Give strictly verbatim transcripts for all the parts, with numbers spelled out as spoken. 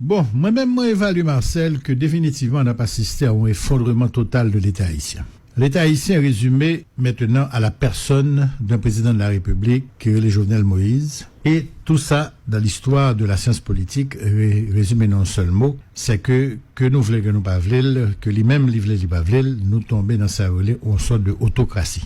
Bon, mwen menm, mwen evalye, Marcel, ke definitivman n ap asiste a yon efondreman total de Leta ayisyen. Leta ayisyen rezime mentenan a la pèsòn d'un président de la République ki rele Jovenel Moïse. E tou sa, dan listwa de la syans politik, re, rezime nan yon sèl mo, se ke, ke nou vle, ke nou pa vle l, ke li menm li vle, li pa vle l, nou tonbe nan sa yo rele yon sòt de autocratie.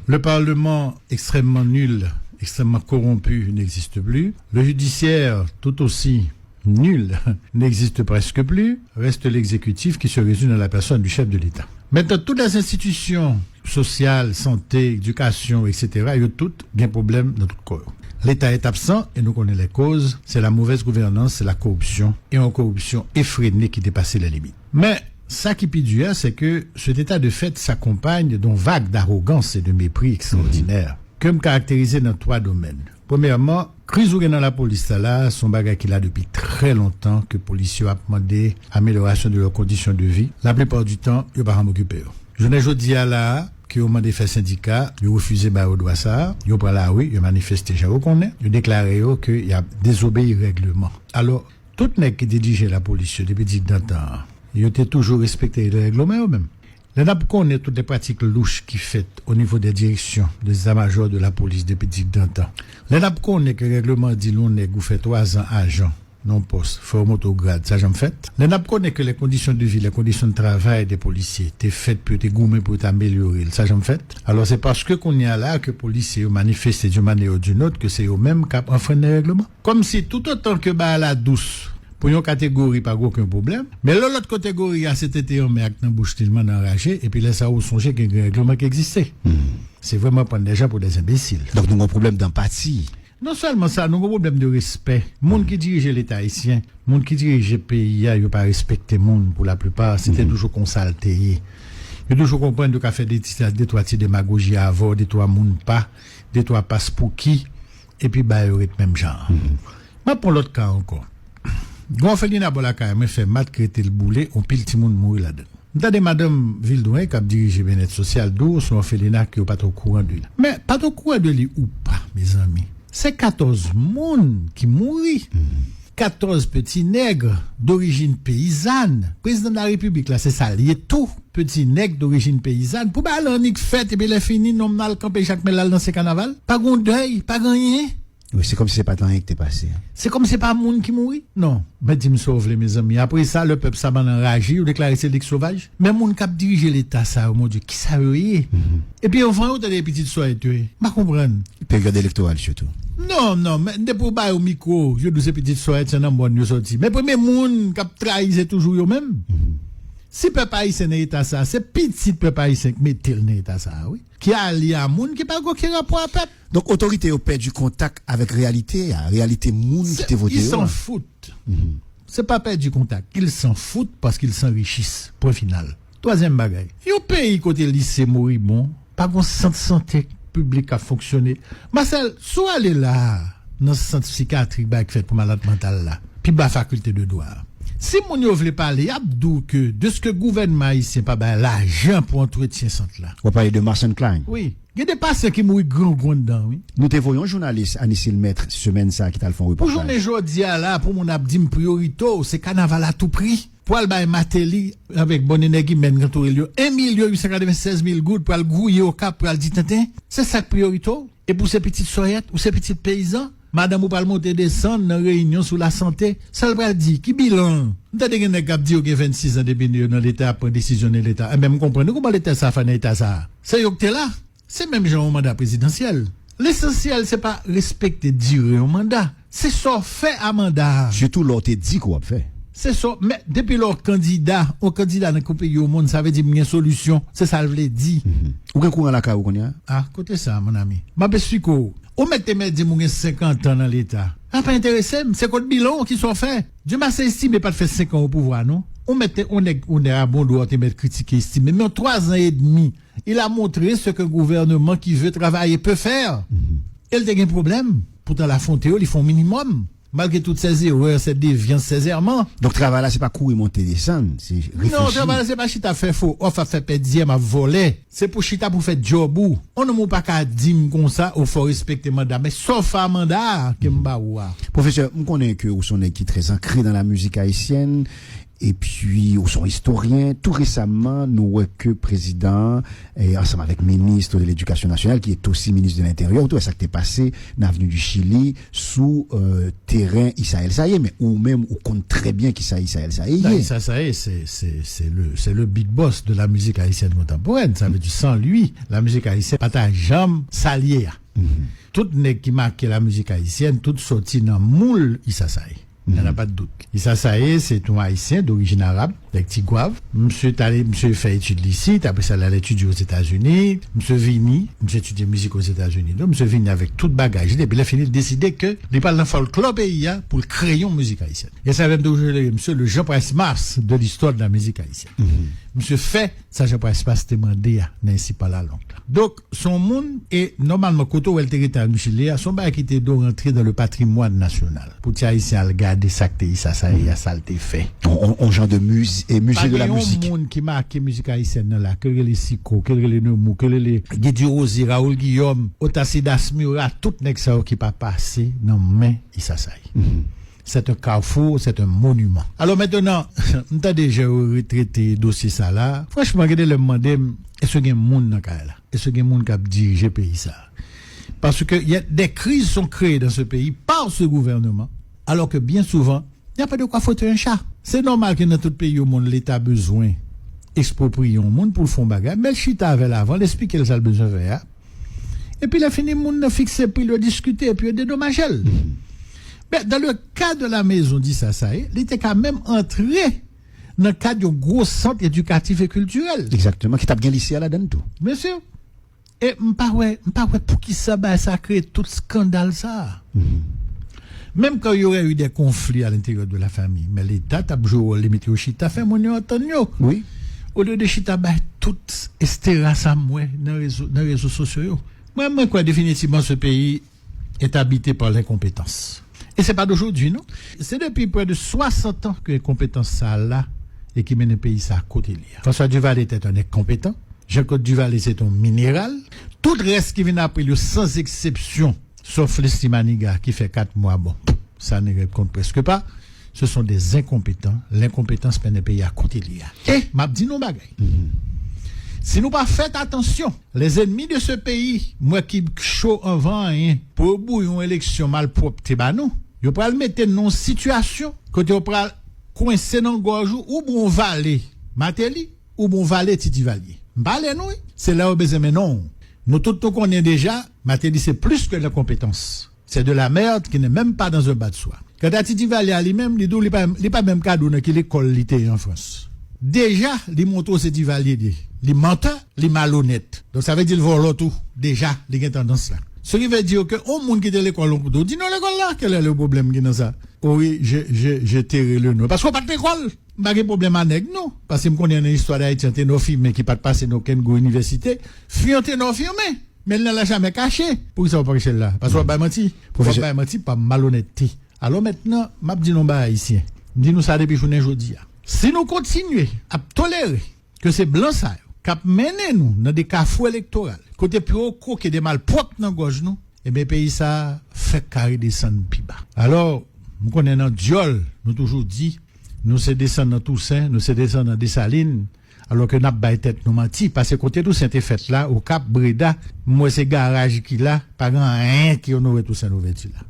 Le Parlement extrêmement nul, extrêmement corrompu n'existe plus. Le judiciaire, tout aussi nul, n'existe presque plus. Reste l'exécutif qui se résume dans la personne du chef de l'État. Maintenant, toutes les institutions sociales, santé, éducation, et cetera, yo tout gen pwoblèm nan tout kò yo. L'État est absent et nous connaissons les causes. C'est la mauvaise gouvernance, c'est la corruption et une corruption effrénée qui dépasse les limites. Men, sa ki pi di a, se ke cet état de fait s'accompagne d'une vague d'arrogance et de mépris extraordinaire, ke m karakterize nan twa domèn. Premyèman, kriz ou gen nan lapolis sa la, se yon bagay ki la depi trè lontan, ke polisye yo ap mande amélioration de leurs conditions de vie. Laplipa di tan, yo pa janm okipe yo. Jounen jodi a la, ke yo mande fè sendika, yo refize ba yo dwa sa a, yo pran lari, yo manifeste jan yo konnen, yo deklare yo ke y ap dezobeyi règleman. Alò, tout nèg ki dirije lapolis yo depi digdantan an, yo te toujou respekte règleman yo menm. Lè n ap konnen tout de pratik louch ki fèt o nivo de direksyon de zeta majò de lapolis depi digdantan, lè n ap konnen ke règleman di l yon nèg ou fè twazan ajan nan yon pòs, fè w monte w grad, sa janm fèt. Lè n ap konnen ke les conditions de vie, les conditions de travail des policiers te fèt pou yo te goumen pou yo te amelyore l, sa janm fèt. Alò, se paske kounye a la ke polisye yo manifeste d'une manière ou d'une autre ke se yo menm k ap anfrennen règleman. Kòmsi toutotan ke bagay la dous pou yon kategori pa gen okenn pwoblèm, men lè lòt kategori a se tete anmè ak nan bouch li l mann anraje, epi lè sa a ou sonje ke gen règleman ki egziste. Se vrèman pran dè jan pou dè enbesil. Donk nou gen yon pwoblèm danpati. Non sèlman sa, nou gen yon pwoblèm de respè. Moun ki dirije Leta ayisyen, moun ki dirije peyi a, yo pa respekte moun pou laplipa. Se te toujou konsa l te ye. Yo toujou konprann yo ka fè de ti, de twa ti demagoji avè w, de twa moun pa, de twa paspouki, epi ba yo ret menm jan an. M ap pran lòt ka ankò. Gen yon òfelina bò lakay mwen, fè mat ki rete l boule, yon pil timoun mouri ladan l. M tande madanm Vildouren k ap dirije Byennèt Sosyal di w se yon òfelina ke yo pa t okouran de li. Men, pa t okouran de li ou pa, mezanmi, se katòz moun ki mouri. Katòz peti nèg dorijin peyizàn. Prezidan de la Repiblik la, se sa l ye tou, peti nèg dorijin peyizàn. Pou bagay la annik fèt, epi lè fini, nonm nan al kanpe Jakmèl, al danse kanaval. Pa gon dèy, pa gen anyen. Wi, se kòmsi se pa t anyen ki te pase. Se kòmsi se pa moun ki mouri. Non, men di m sa w vle, mezanmi. Apre sa, lè pèp sa bann anraje, yo deklare se li k sovaj. Men moun k ap dirije Leta sa yo, Bondye, kisa yo ye? Epi anvan yo tande pitit sòyèt yo ye. M pa konprann. Peryòd elektoral sitou. Non, non, men depi w ba yo mikwo, yo di w se pitit sòyèt, se nan mòn yo sòti. Men premye moun k ap trayi se toujou yo menm. Si pèp ayisyen nan eta sa, se pitit pèp ayisyen k mete l nan eta sa, wi. Ki alye a moun ki pa gen okenn rapò a pèp. Donk, otorite yo pèdi kontak avèk reyalite a, reyalite moun ki te vote yo a. Ils s'en foutent. Se pa pèdi kontak. Ils s'en foutent parce qu'ils s'enrichissent. Pwen final. Twazyèm bagay. Yon peyi kote lise moribon, pa gon sant sante piblik k ap fonksyone. Marcel, si w ale la a, nan sant sikatrik, bagay k fèt pou malad mantal la, pi ba fakilte de dwa a. Si moun yo vle pale, y ap di w ke deske gouvènman ayisyen pa bay lajan pou antretyen sant la. W ap pale de Marson Klein. Wi. Gen de pasyan ki mouri grangou anndan, wi. Nou te voye yon jounalis, Anisil Mèt, semèn sa a ki t al fè yon repòtaj. Pou jounen jodi a la, pou moun ap di m priyorite w, se kanaval a tou pri. Pou al bay Mateli avèk bòn enègi mèn k antoure l yo, en milyon uit san katrevennsèz mil goud pou al gouye Okap, pou al di tenten. Se sa k priyorite w? Epi w se pitit sòyèt, ou se pitit peyizan? Madanm ou pral monte desann nan reyinyon sou lasante, sa l pral di? Ki bilan? M tande gen nèg k ap di yo gen vennsis an depi yo nan Leta, y ap pran desizyon nan Leta. Enben, m konprann nou kòman Leta sa fè nan eta sa a. Se yo k te la. Se menm jan yon manda prezidansyèl. Lesansyèl, se pa respekte dire yon manda. Se sa w fè a manda a. Sitou lè w te di ke w ap fè. Se sa, men depi lè w kandida, yon kandida nan kou peyi yo moun, sa vle di m gen solisyon. Se sa l vle di. Ou gen kouran lakay ou kounye a? A, kote sa, mon ami? M ap esplike w. Ou mèt te mèt di m ou gen senkant an nan Leta. Sa pa enterese m. Se kot bilan w, kisa w fè? Dieumasse Estimé pa t fè senk an o pouvwa, non. Ou mèt te, yon nèg, yon nèg a bon dwa, w te mèt kritike Estimé. Men yon twazan edmi, il a montré ce qu'un gouvernement qui veut travailler peut faire. E l te gen pwoblèm. Poutan l afwonte yo, li fè yon minimòm. malgré toutes ses erreurs, ses déviances, ses errements. Donk, travay la, se pa kouri monte desann, se reflechi. Non, travay la, se pa chita ap fè fo òf, ap fè pèdi, ap vòlè. Se pou chita pou fè djòb ou. On nonm ou pa ka di m konsa, ou fò respekte manda. Men sa w fè a manda a ke m ba ou a. Pwofesè, m konnen ke ou se yon nèg ki trè ankre nan la mizik ayisyèn. Epi, ou se yon istoryen. Tou resaman, nou wè ke prezidan an, e, ansanm avèk minis de ledikasyon nasyonal, ki est aussi ministre de l'Intérieur, ou te wè sa k te pase nan Avenue du Chili, sou euh, teren Isaël Saye, men ou menm ou konn trè byen kisa Isaël Saye ye. Issa Saye, c'est c'est c'est le c'est le big boss de la musique haïtienne contemporaine. Ça veut dire, sans lui, la musique haïtienne pa ta janm sa l ye a. Tout nèg ki make la mizik ayisyèn, tout sòti nan moul Issa Saye. Il n'y en a pas de doute. Issa Saye, c'est un Haïtien d'origine arabe, avec Tigwav. Monsieur est allé, monsieur fait études ici, après ça, il a étudié aux États-Unis. Monsieur vini, monsieur étudié musique aux États-Unis. Donc, monsieur vini avec tout bagage. Epi lè fini, li deside ke li pral nan folklò peyi a pou l kreye yon mizik ayisyèn. E sa menm toujou rele monsieur le Jean Price Mars de l'histoire de la musique haïtienne. Monsieur fè sa Jean Price Mars te mande a nan ensi pale a lang la. Donk, se yon moun, e nòmalman, kote w wè l te rete a Michile a, se yon bagay ki te dwe rantre dans le patrimoine national. Pou ti Ayisyen al gade sa k te Issa Saye a, sa l te fè. On, on, on genre de musée, et musée de la musique. Pa gen yon moun ki make mizik ayisyèn nan la, ke l rele Siko, ke l rele Nemou, ke l rele Guy Durosier, Raoul Guillaume, Otacide Asmura, tout nèg sa yo ki pa pase nan men Issa Saye. C'est un carrefour, c'est un monument. Alò, mentnan, m tande jan yo retrete dosye sa la. Franchman, gen de lè m mande m, èske gen moun nan kay la? Èske gen moun k ap dirije peyi sa? Parce que y a, des crises sont créées dans ce pays par ce gouvernement, alors que bien souvent, il n'y a pas de quoi fouetter un chat. Se nòmal ke nan tout peyi omonn, Leta bezwen ekspropriye yon moun pou l fè yon bagay, men l chita avè l avan, l eksplike l sa l bezwen fè a. Epi lè fini, moun nan fikse pri l, yo diskite, epi yo dedomaje l. Men dans le cas de la maison d'Issa Saye, li te ka menm antre nan kad yon gwo sant edikatif e kiltirèl. Egzakteman, ki t ap gen lise a ladan l tou. Byen si. E m pa wè, m pa wè poukisa bagay sa kreye tout skandal sa. Menm quand il y aurait eu des conflits à l'intérieur de la famille, men Leta t ap jwe wòl li, mete yo chita, fè moun yo antann yo. Wi. Olye de chita bay tout estera sa m wè nan rezo, nan rezo sosyo yo. Mwen, mwen kwè definitivman ce pays est habité par l'incompétence. Et c'est pas d'aujourd'hui, non. Se depi près de soixante ans ke enkonpetans sa la e ki mennen peyi sa kote li a. François Duvalier était un incompétent. Jean-Claude Duvalier, c'est un minéral. Tout rès ki vin apre li yo, sans exception, sauf Leslie Manigat ki fè kat mwa, bon, sa ne répond presque pas. Ce sont des incompétents. L'incompétence mennen peyi a kote li a. E m ap di nou yon bagay. Si nou pa fèt atansyon, les ennemis de ce pays, m wè ki cho anvan anyen, pou yo bouyi yon eleksyon malpwòpte ba nou, yo pral mete n nan yon sitiyasyon kote yo pral kwense nan gòj ou, ou bon vale Martelly, ou bon vale Ti Divalye. M pale nou, wi. Se la yo bezwen mennen w. Nou tout nou konnen deja, Martelly se plis ke lenkonpetans. C'est de la merde qui n'est même pas dans un bas de soie. Kanta Ti Divalye a li menm, li di w li pa, li pa menm ka di w nan ki lekòl li te ye an Frans. Deja, li montre w se Divalye li ye. Li mantè, li malonèt. Donk, sa vle di l vòlò tou. Deja, li gen tandans la. Ce qui veut dire que yon moun ki te lekòl yon kote, w di non lekòl la, quel est le problème ki nan sa? Wi, je, je, je tairai le nom. Paske w pa t lekòl. M pa gen pwoblèm a nèg non. Paske m konnen nan istwa Dayiti, Antenò Fimen ki pa t pase nan okenn gwo inivèsite, fi Antenò Fimen. Men l nan la jamè kache. Poukisa w pa kache l la? Paske w ap bay manti. Ou ap bay manti pa malonètte. Alò mentnan, m ap di nou yon bagay, Ayisyen. M di nou sa depi jounen jodi a. Si nou kontinye ap tolere ke se blan sa yo k ap mennen nou nan de kafou elektoral, kote pou yo kwoke de malpwòp nan gòj nou, ebyen peyi sa a fèk ka redesann pi ba. Alò, m konnen nan dyòl, nou toujou di, nou se desandan Tousen, nou se desandan Desalin, alò ke n ap bay tèt nou manti, paske kote Tousen te fèt la, Okap, Breda, m wè se garaj ki la, pa gen anyen ki onore Tousen Louvèti la.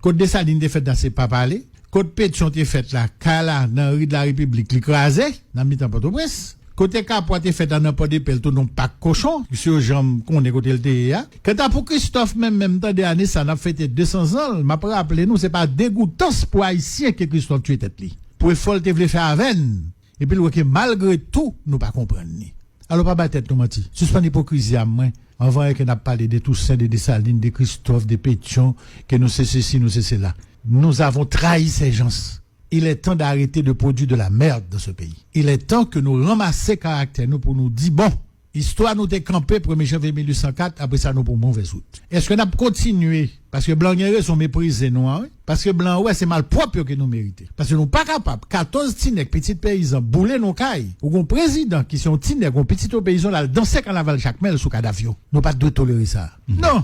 Kot Desalin te fèt la, se pa pale. Kot Petyon te fèt la, kay la, nan ri de la Repiblik, li kraze, nan mitan Pòtoprens. Kote Kapwa te fèt la, nan Pòdepè, l tounen yon pak kochon, se yo jan m konnen kote l te ye a. Kanta pou Kristòf menm, menm tande ane sa, n ap fete de san zan l, m ap raple nou, se pa degoutans pou Ayisyen ke Kristòf tiye tèt li. Pou efò l te vle fè avè n. Epi l wè ke malgre tou, nou pa konprann li. Alò pa bay tèt nou manti. Sispann ipokrizi a mwen. Anvan ke n ap pale de Tousen, de Desalin, de Kristòf, de Petyon, ke nou se sesi, nou se sela. Nous avons trahi ces gens. Il est temps d'arrêter de produire de la merde dans ce pays. Il est temps que nou ranmase karaktè nou pou nou di, bon, istwa nou te kanpe premye janvye mil uit san kat, apre sa nou pran yon movèz wout. Èske n ap kontinye Paske blan gen rezon meprize nou an, wi. Paske blan wè se malpwòp yo ke nou merite. Paske nou pa kapab, katòz ti nèg pitit peyizan boule nou kay, ou gon prezidan ki se yon ti nèg, yon pitit yon peyizan, l al danse kanaval Jakmèl sou kadav yo. Nou pa t dwe tolere sa. Non.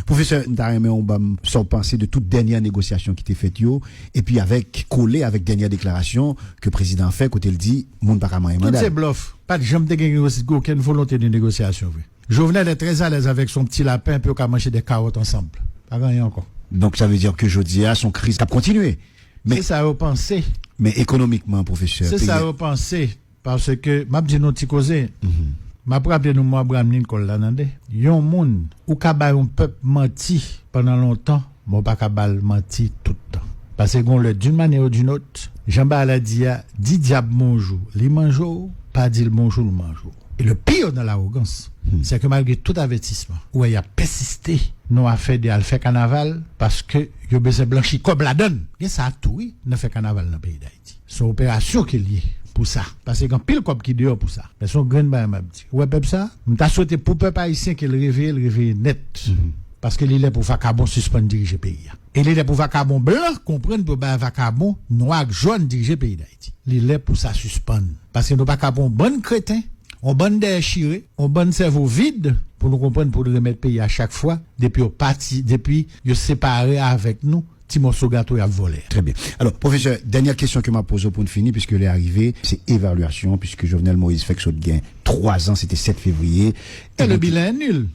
Pwofesè, m ta renmen ou ban m sa w panse de tout dènyè negosyasyon ki te fèt yo, epi avèk, kole avèk dènyè deklarasyon ke prezidan an fè, kote l di moun pa ka manyen manda. Tout se blòf. Pa t janm te gen okenn volonte de negosyasyon vre. Jovenel est très à l'aise avec son petit lapin, puis on ka manger des carottes ensemble. Pa gen anyen ankò. Donk sa vle di ke jodi a se yon kriz k ap kontinye. Se sa yo panse. Men ekonomikman, pwofesè, Se sa yo panse. Paske m ap di nou ti koze. M ap raple nou mo Abraham Lincoln la, tande. Yon moun, ou ka bay yon pèp manti pandan lontan, men ou pa ka ba l manti tout tan. Paske gon lè, d'une manière ou d'une autre, jan bagay la di a, di dyab bonjou, li manje w, pa di l bonjou, l manje w. E le pire nan lawogans, se ke malgre tout avètisman, ou wè y ap pèsiste nan afè de al fè kanaval, paske yo bezwen blanchi kòb ladann. Gen sa tou, wi, nan fè kanaval nan peyi Dayiti. Se yon operasyon ke l ye pou sa. Paske gen anpil kòb ki deyò pou sa. Men se yon grenn bagay m ap di. Ou wè pèp sa? M ta swete pou pèp ayisyen ke l reveye, l reveye nèt. Paske li lè pou vakabon sispann dirije peyi a. E li lè pou vakabon blan konprann pou yo bay vakabon nwa ak jòn dirije peyi Dayiti. Li lè pou sa sispann. Paske nou pa ka pou yon bann kreten, yon bann dèyè chire, yon bann sèvo vid pou nou konprann pou nou remèt peyi a chak fwa depi yo pati, depi yo separe avèk nou, ti mòso gato y ap vòlè. Trè byen. Alò, pwofesè, dènyè kesyon ke m ap poze w pou n fini, piske lè a rive, se evalyasyon, piske Jovenel Moïse fèk sot gen twa zan, se te sèt fevriye. E le bilan est nul.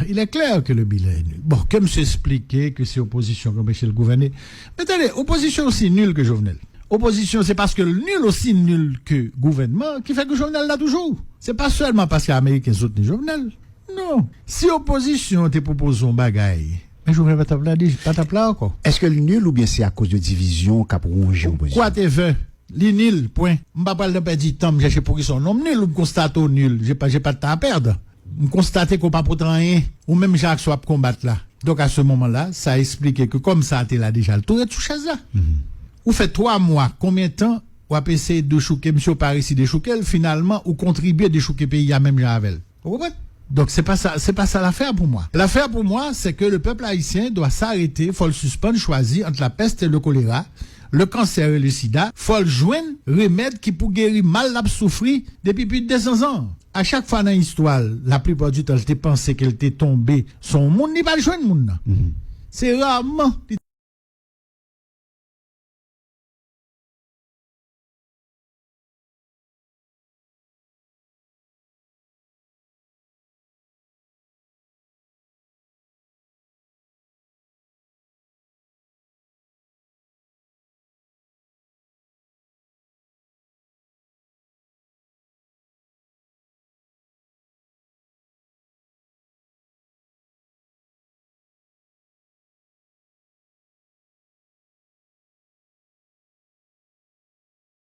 Il est clair que le bilan est nul. Bon, ke misye esplike ke se opozisyon ki anpeche l gouvène. Men tande, opozisyon osi nil ke Jovenel. Opozisyon, se paske l nil osi nil ke gouvènman ki fè ke Jovenel la toujou. Se pa sèlman paske Ameriken soutni Jovenel. Non. Si opozisyon te pwopoze yon bagay, men Jovenel pa t ap la, di, pa t ap la ankò. Èske l nil oubyen se akoz de divizyon k ap wonje opozisyon? Whatever. Li nil, pwen. M pa pral nan pèdi tan m chèche poukisa yon nonm nil, ou m konstate w nil. Je pa, je pa de tan a pèd. M konstate ke w pa pote anyen. Ou menm jan ak sa w ap konbat la. Donk, a se moman la, sa esplike ke kòm sa a te la deja, l tou ret sou chèz la. Ou fè twa mwa, konbyen tan w ap eseye dechouke misye, w pa resi dechouke l, finalman, ou kontribye dechouke peyi a menm jan avè l. Ou konprann? Donk, se pa sa, se pa sa lafè pou mwa. Lafè pou mwa, se ke le pèp ayisyen dwa s'arrêter, fò l sispann chwazi ant la peste e le kolera, le cancer et le sida, fò l jwenn remèd ki pou geri mal l ap soufri depi plis de dezan zan. A chak fwa nan istwa l, laplipa di tan, l te panse ke l te tonbe sou yon moun, li pa t jwenn moun nan. Se raman li